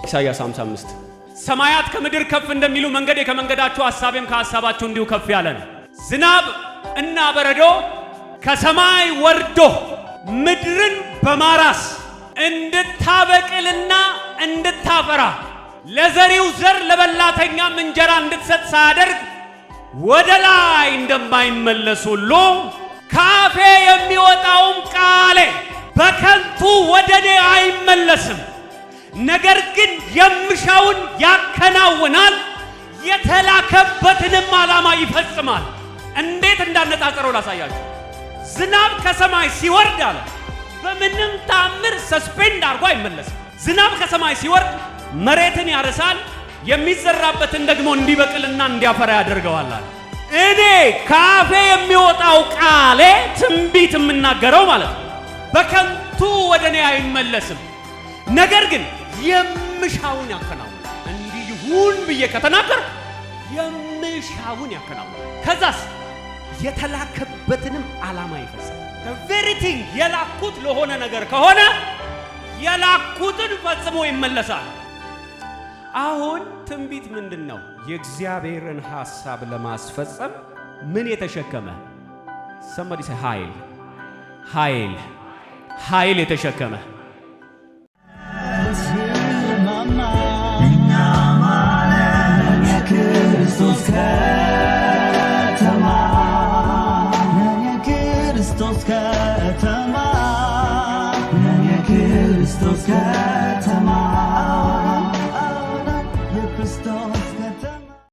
ኢሳይያስ 55። ሰማያት ከምድር ከፍ እንደሚሉ መንገዴ ከመንገዳችሁ ሐሳቤም ከሐሳባችሁ እንዲሁ ከፍ ያለ ነው። ዝናብ እና በረዶ ከሰማይ ወርዶ ምድርን በማራስ እንድታበቅልና እንድታፈራ፣ ለዘሪው ዘር ለበላተኛም እንጀራ እንድትሰጥ ሳያደርግ ወደ ላይ እንደማይመለስ ሁሉ ከአፌ የሚወጣውም ቃሌ በከንቱ ወደ እኔ አይመለስም፣ ነገር ግን የምሻውን ያከናውናል፣ የተላከበትንም ዓላማ ይፈጽማል። እንዴት እንዳነጻጸረው ላሳያችሁ። ዝናብ ከሰማይ ሲወርድ አለ በምንም ታምር suspend አድርጎ አይመለስም። ዝናብ ከሰማይ ሲወርድ መሬትን ያርሳል፣ የሚዘራበትን ደግሞ እንዲበቅልና እንዲያፈራ ያደርገዋል አለ። እኔ ከአፌ የሚወጣው ቃሌ፣ ትንቢት የምናገረው ማለት ነው፣ በከንቱ ወደ እኔ አይመለስም፣ ነገር ግን የምሻውን ያከናውናል። እንዲህ ይሁን ብዬ ከተናገርኩ የምሻውን ያከናውናል። ከዛስ የተላከበትንም ዓላማ ይፈጽማል። Very thing የላኩት ለሆነ ነገር ከሆነ የላኩትን ፈጽሞ ይመለሳል። አሁን ትንቢት ምንድን ነው? የእግዚአብሔርን ሐሳብ ለማስፈጸም ምን የተሸከመ? Somebody say ኃይል፣ ኃይል፣ ኃይል የተሸከመ። እኛ ማለት የክርስቶስ ከተማ ነን፣ የክርስቶስ ከተማ ነን፣ የክርስቶስ ከተማ።